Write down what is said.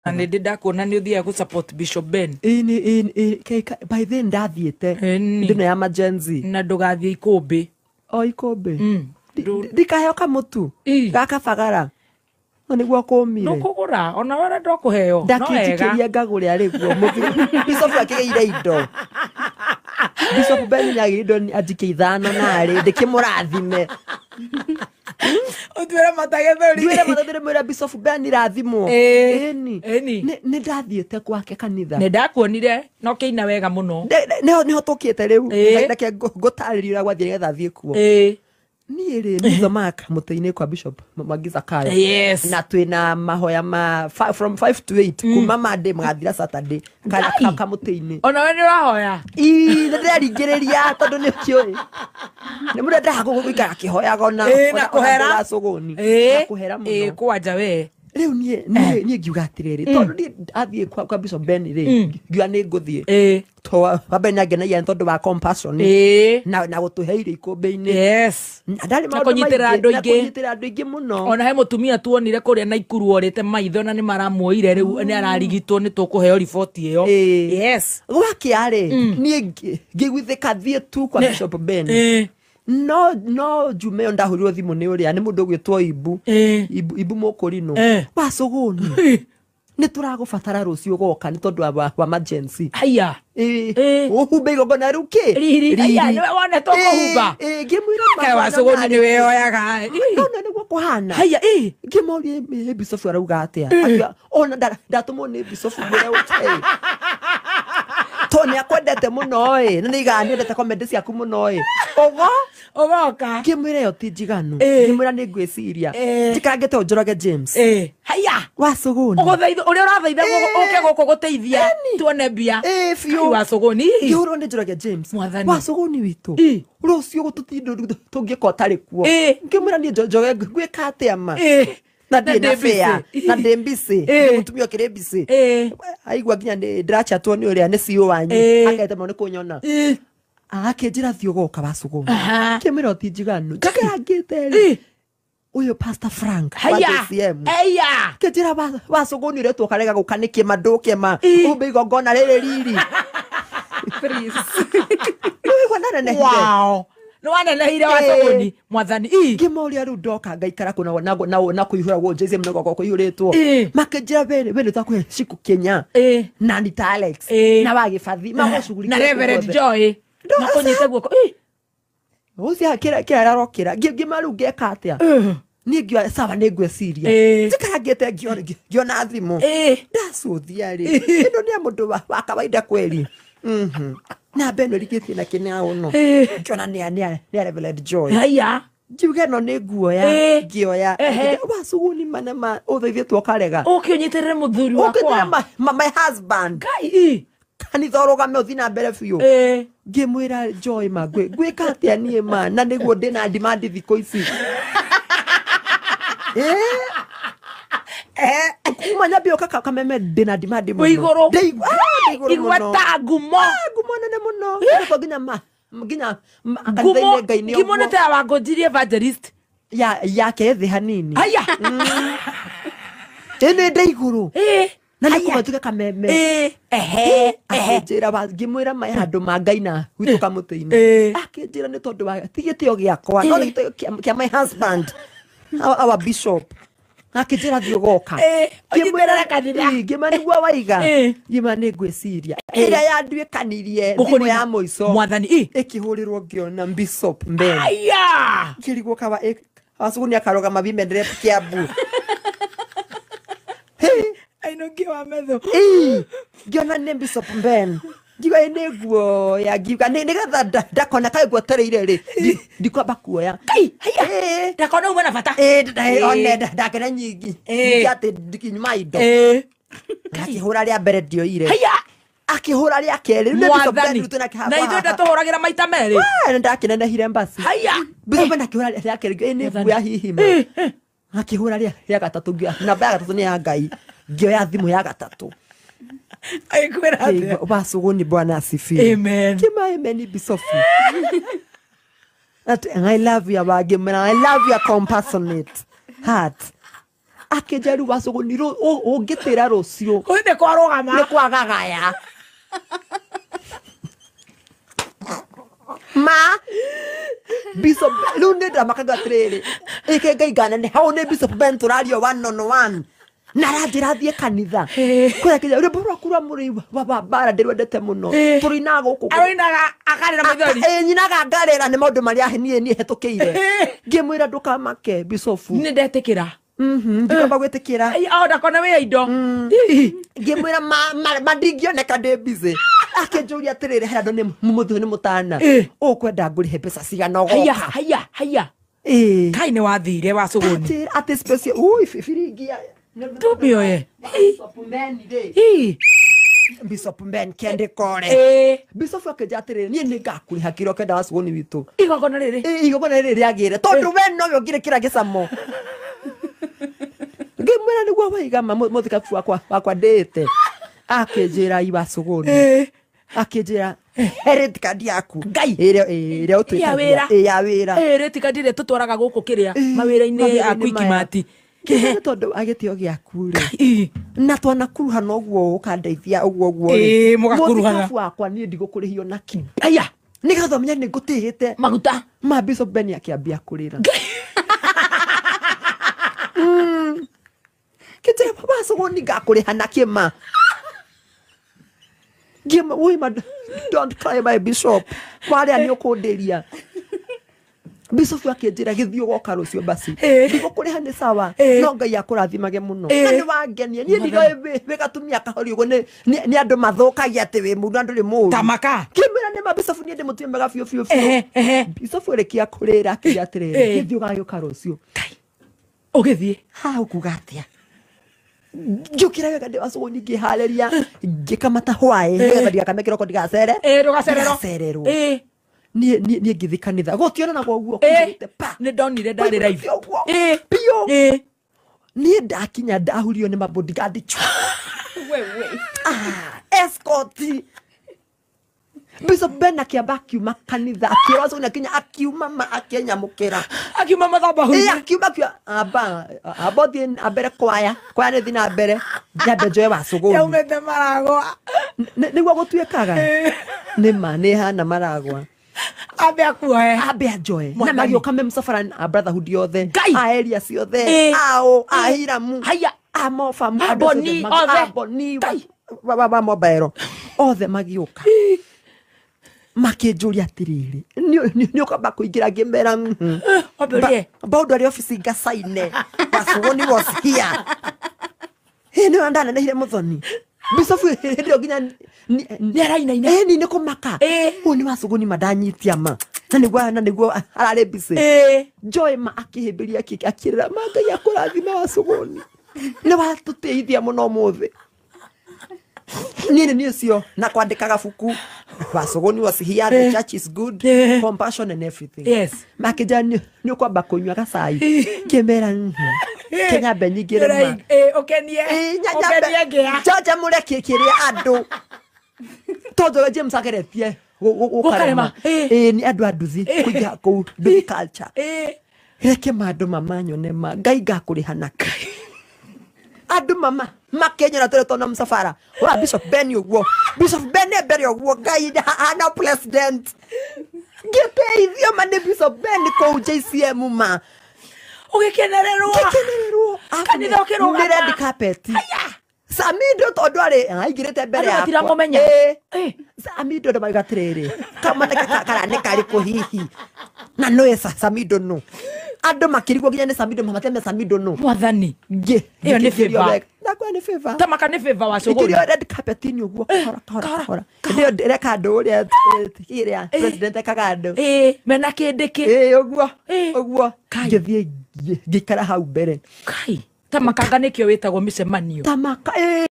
Na nĩ ndĩ ndakuona nĩ ũthiaga gũ support Bishop Ben. Ĩni ĩni by then ndathiĩte Ĩni. ndĩno ya majenzi. Na ndũgathiĩ ikũmbĩ. O ikũmbĩ. Ndikaheo kamũtu Ĩ. gakabagara no nĩguo kũmire. Nũkũgũra ona we ũrenda kũheo no wega. Ndakĩnjikĩrie ngagũre arĩguo Bishop akĩgĩire indo. Bishop Ben nĩagĩire indo anjikie ithano narĩ ndĩkĩmũrathime. Ũtuĩre matagethũri. Nduĩre mathathĩre mwĩra Bishop Ben rathimwo. Ĩĩ. Ĩni. Ĩni. Nĩ ndathiĩte gwake kanitha. Nĩ ndakuonire na ũkĩina wega mũno. Nĩho tũkĩte rĩu. Ĩĩ. Reke ngũtarĩrie ũrĩa gwathiĩ nĩgetha thiĩ kuo. Ĩĩ. Niĩ rĩ nĩthomaga kamũtĩ-inĩ kwa Bishop Mwangi Zakayo. Yes. Na twĩna mahoya ma from 5 to 8 kuma Monday magathira Saturday kana Ngai. kamũtĩ-inĩ. Ona we nĩ ũrahoya. Ii, nĩ ndĩraringĩrĩria tondũ nĩ ũkĩũĩ. Nĩ mũndũ endaga gũikara akĩhoyaga ona Ĩĩ, na kũhera. ona cũgũni. Ĩĩ. Na kũhera Ĩĩ, mũno. kwanja we. Rĩu niĩ ngiuga atĩrĩrĩ, tondũ niĩ athiĩ kwa Bishop Ben rĩ, ngiuga nĩ ngũthiĩ. Ĩĩ. To wa Ben nĩangenagia nĩ tondũ wa compassion. Ĩĩ. Na gũtũhe irio ikũmbĩ-inĩ. Yes. Na ndarĩ Na maũndũ kũnyitĩrĩra maingĩ, andũ na aingĩ. kũnyitĩrĩra andũ aingĩ mũno. Ona he mũtumia tuonire kũrĩa Naikuru orĩte maitho na nĩ maramuoire rĩu nĩ ararigitwo nĩ tũkũheo riboti ĩyo. Ĩĩ. Yes. Gwakĩa rĩ, niĩ ngĩiguithĩka thiĩ tu kwa Bishop Ben. Ĩĩ. No njume ĩyo ndahũrirwo thimũ nĩ ũrĩa nĩ mũndũ ũgwĩtwo Ibu. Ĩĩ. Ibu Mũkũrinũ. Ĩĩ. Wa Cũgũni. Nĩ tũragũbatara rũciũ ũgoka nĩ tondũ wa emergency. Haiya. Ĩĩ. Ĩĩ. Ũhumbe igongona rĩu kĩ? Riri. Haiya, nĩwe wonetwo kũhumba. Ĩĩ, ngĩmwĩra Kaĩ wa Cũgũni nĩwe yoyaga. Ĩĩ. No nĩguo kũhana. Haiya, ĩĩ. Ngĩmoria Bishop arauga atĩa. Akiuga, ona ndatũmwo nĩ Bishop ngwĩre ũke. Tondũ nĩ akwendete mũno ĩ, na nĩaigaga nĩendete comedy ciaku mũno ĩ. Ũgo? Ũgoka. Ngĩmwĩra ĩyo ti njiganu. Ĩĩ. Ngĩmwĩra nĩ ngwĩciria. Ĩĩ. Njikangĩte Njoroge James. Ĩĩ. Haiya. Wa Cũgũni. Ũgũthaitha ũrĩa ũrathaitha Ĩĩ. ũke gũkũ gũteithia tuone mbia. Ĩĩ, biũ. Kai wa Cũgũni. Ngĩhũrwo nĩ Njoroge James. Mwathani. Wa Cũgũni witũ. Ĩĩ. Rũciũ gũtũtindũ tũngĩka ũtarĩ kuo. Ĩĩ. Ngĩmwĩra niĩ Njoroge ngwĩka atĩa ma. Ĩĩ. Na ndirĩ Na na ndĩ busy. fare. Na ndĩ busy. Ĩĩ. Ndĩ mũtumia ũkĩrĩ busy. Ĩĩ. Aigua nginya nĩ ndĩrachatwo nĩ ũrĩa nĩ CEO wanyu. Ĩĩ. Akendete mũno nĩ kũnyona. Ĩĩ. Akĩnjĩra thiĩ ũgoka wa Cũgũni. Aha. Ngĩmwĩra ti njiganu. Njikarangĩte rĩ. Ĩĩ. Ũyũ Pastor Frank wa Haiya. JCM. Haiya. Kĩnjĩra wa Cũgũni ũretwo ũkarega gũka nĩkĩ ma ndũkĩma. Ĩĩ. Ũmbe igongona rĩrĩ riri. Please. Nĩwaigua ndanenehire. Wow. Nĩ wanenehire wa Ĩĩ. Cũgũni. Mwathani. Ĩĩ. Ngĩmoria rĩu ndoka ngaikara kũ na kũihũra guo JCM na gũkorwo kũihũrĩtwo. Ĩĩ. Makĩnjĩra we nĩ twakũhe Shiku Kenya. Ĩĩ. Na Anita Alex. Ĩĩ. Na wa Gĩbathi. Magũcugurikia Na kũu Reverend guothe. Joy. Ndo- Makũnyite guoko. Ĩĩ. Ũcio kĩrĩa arokĩra. Ngĩma rĩu ngeka atĩa? Niĩ ngiuga sawa nĩ ngwĩciria. Ĩĩ. Njikarangĩte ngĩona thimũ. Ĩĩ. Ndacũthia rĩ. Ĩno nĩ ya mũndũ wa kawaida kweli. Namba ĩno ĩrigĩtie na kĩnĩa ũno. Ĩĩ. Ngĩona nĩ ya Reverend Joy. Haiya. Ngiuga ĩno nĩ nguoya. Ĩĩ. Ngĩoya. Ehe. Wa Cũgũni mana ũthaithĩtwo ũkarega. Ũke ũnyitĩrĩre mũthuri Ũkĩtĩre wakwa. my husband. Ngai. Ĩĩ. Kanitha ũrũgame ũthiĩ na mbere biũ. Ĩĩ. Ngĩmwĩra Joy ma ngwĩka atĩa niĩ ma na nĩguo ndĩna demand thikũ ici. Ĩĩ. Kuma nyambie ũka kameme ndĩna demand mũno. Wĩ igũrũ. Ndĩ igũrũ mũno. Igweta ngumo. Ngumo nene mũno. Ndĩtwo nginya ma nginya Ngumo. kanitha-inĩ Ngai nĩ Ngumo nĩ ũguo. ta ya Wangũnjiri evangelist. Ya yake ĩthĩ hanini. Haiya. Ĩ nĩ ndĩ igũrũ. Ĩĩ. Na nĩ Haiya. kũmatuĩka kameme. Ĩĩ. Ehe. Ehe. Akĩnjĩra ngĩmwĩra maya handũ ma Ngai na gwitũ kamũtĩ-inĩ. Ĩĩ. Akĩnjĩra nĩ tondũ wa ti gĩtĩo gĩakwa no nĩ gĩtĩo kĩa my husband our bishop. Akĩnjĩra thiĩ ũgoka. Ĩĩ. Ngĩmwĩra Ũnyitĩrĩre kanitha. Ĩĩ, ngĩmwĩra nĩguo waiga. Ĩĩ. Ngĩmwĩra nĩ ngwĩciria. Ĩrĩa yanduĩkanirie thimũ ya mũico. Mwathani. Ĩĩ. Ĩkĩhũrĩrwo ngĩona Bishop Ben. Haiya. Ngĩrigwo kawa Wacũgũni akarũgama women rep Kiambu. Ainũkie wa metho. Ĩĩ, ngĩona nĩ Bishop Ben. Ngiuga ĩ nĩ nguoya ngiuga nĩgetha ndakona kaĩ ngwetereire rĩ ndikwamba kuoya. Kai, haiya. Ĩĩ. Ndakona uma na bata. Ĩĩ, one ndakena nyingĩ. Ĩĩ. Nyingĩ atĩ ndikinyuma indo. Ĩĩ. Akĩhũra rĩa mbere ndioire. Haiya. Akĩhũra rĩa kerĩ. Rĩu nĩ Bishop Ben Mwathani. rĩu twĩnake Na ithuĩ ndatũhũragĩra maita merĩ. Nĩ ndakinenehire mbasi. Haiya. Bishop Ben akĩhũra rĩa kerĩ ĩ nĩ nguoya hihi ma. Ĩĩ. Ĩĩ. Akĩhũra rĩa gatatũ namba ya gatatũ nĩ ya Ngai. Ngĩoya thimũ ya gatatũ. Agĩkwĩra atĩa? Wa Cũgũni Bwana asifiwe. Amen. Kima amen Bishop. That I love you Wangĩmwĩra I love your compassionate heart. Akĩnjĩra rĩu wacũgũni ũngĩtĩra rũciũ nĩ kwarũgama nĩ kwagagaya ma Bishop rĩu nĩ ndamakaga atĩrĩrĩ ĩke Ngai nganene hau nĩ Bishop Ben tũrario one on one na aranjĩra thiĩ kanitha kũrĩa kĩnya rwĩmbo rwaku rwa mũrĩi wa mbara ndĩrwendete mũno tũrinaga gũkũ aroinaga akarĩra maithori nyinaga ngarĩra nĩ maũndũ marĩa niĩ hetũkĩire ngĩmwĩra ndũkamake Bishop nĩ ndetĩkĩra ndikamba gwĩtĩkĩra o ndakona wĩ indo ngĩmwĩra ma ndingĩoneka ndĩ busy akĩnjũria atĩrĩrĩ hera andũ nĩ mũthũ nĩ mũtana ũkwenda ngũrĩhe mbeca cigana ũgoka haya haya kai nĩ wathire wacũgũni atĩ space ui biringi ndũmĩoye Bishop Ben kende kore Bishop akĩnjĩra atĩrĩrĩ niĩ nĩ ngakũrĩha kĩrĩa ũkenda wacũgũni witũ igongona rĩrĩ igongona rĩrĩ rĩagĩre tondũ we nowe ũngĩrĩkĩra gĩcamo ngĩmwĩra nĩguo waiga ma mũthikabu wakwa ndĩĩte akĩnjĩra iwacũgũni akĩnjĩra red card yaku Ngai ĩrĩa ũtwĩtagia ya wĩra red card ĩrĩa tũtwaraga gũkũ kĩrĩa mawĩra-inĩ a Quickmart kĩrĩa tondũ agĩtĩo gĩaku rĩ na twanakuruha noguo ũkandeithia ũguo ũguo rĩ mũgakuruhana mũthikabu wakwa niĩ ndigũkũrĩhio na kĩ aya nĩgetha ũmenye nĩ ngũtĩĩte maguta ma Bishop Ben akĩambia kũrĩra kĩnjĩra wacũgũni ngakũrĩha na kĩma ngĩma ui ma don't cry my bishop warĩa nĩ ũkũndĩria Bishop akĩnjĩra gĩthiĩ ũgoka rũciũ basi ndigũkũrĩha nĩ sawa no Ngai akũrathimage mũno na nĩ wangenia niĩ ndiroĩ wĩ gatumia kahori ũguo nĩ andũ mathũkagia atĩ wĩ mũru na ndũrĩ mũru tamaka kĩmwĩra nĩ ma Bishop niĩ ndĩ mũtumia mwega biũ biũ biũ Bishop rĩkia kũrĩra akĩnjĩra atĩrĩrĩ gĩthiĩ ũgagĩũka rũciũ ũgĩthiĩ ha ũkuga atĩa ngĩũkĩra wega ndĩ wacũgũni ngĩharĩria ngĩkamata hwaĩ nĩgetha ndigakame kĩroko ndigacere ndũgacererwo niĩ ngĩthiĩ kanitha gũtionanagwo ũguo kũiyũrĩte pa nĩ ndonire ndarĩ live biũ niĩ ndakinya ndahurio nĩ mabodyguard escort Bishop Ben akĩamba akiuma kanitha akĩra wacũgũni akinya akiuma ma akĩnyamũkĩra akiuma mathabahu-inĩ akiuma amba amba thiĩ na mbere kwaya kwaya nĩ thiĩ na mbere nyambe njoe wacũgũni yaumĩte maragwa nĩguo gũtuĩkaga nĩ ma nĩ hana maragwa ambe akuoe ambe anjoe na magĩũka me mũcabara a brotherhood yothe Ngai a area ciothe ao a Hiramu haya a Mofamu Aboni othe Aboni wa mobile othe magĩũka makĩnjũria atĩrĩrĩ nĩ ũkamba kũingĩra ngĩmera baũndũ arĩ obici ngacaine wacũgũni was here nĩwe ndanenehire mũthoni Bishop hĩndĩ ĩyo nginya nĩ arainaina nĩ nĩ kũmaka ũyũ nĩ wacũgũni ma ndanyitia ma na nĩguo ararĩ busy Joy ma akĩhĩmbĩria akĩrĩra ma Ngai akũrathime wacũgũni nĩ watũteithia mũno ũmũthĩ niĩ nĩ ũcio na kwandĩka gabuku wacũgũni was here the church is good compassion and everything yes makĩnjĩra nĩ ũkwamba kũnyua gacai ngĩmera kĩnyambe nyingĩre ma ũkenie ũkenie ngĩa njanjamũre kĩrĩa andũ tondũ we James ageretie gũkarema nĩ andũ a nduthi kũingĩra kũu nduthi culture reke ma andũ mamanyone ma Ngai ngakũrĩha na kĩ andũ mama makenyera tũrĩ tona mũcabara wa Bishop Ben ũguo Bishop Ben e mbere ũguo Ngai hana president ngĩteithio ma nĩ Bishop Ben kũu JCM ma ũgĩkenererwo kanitha ũkĩrũgama nĩ red carpet Samido tondũ arĩ aingĩrĩte mbere yakwa matiramũmenya Samido ndo mauga atĩrĩrĩ kamanake kara nĩ karĩkũ hihi na nĩwe Samido nũ andũ makĩrigwo nginya nĩ Samido mamateme Samido nũ mwathani ĩyo nĩ favor ndakwa nĩ favor tamaka nĩ favor wacũgũni ngĩrio red carpet inĩ ũguo kahora kahora kahora hĩndĩ ĩyo ndĩreka andũ ũrĩa kĩrĩa president ekaga andũ mena kĩndĩ kĩ ũguo ũguo ngĩthiĩ ngĩikara hau mbere kai tamakanga nĩkĩo wĩtagwo mĩcemanio tamaka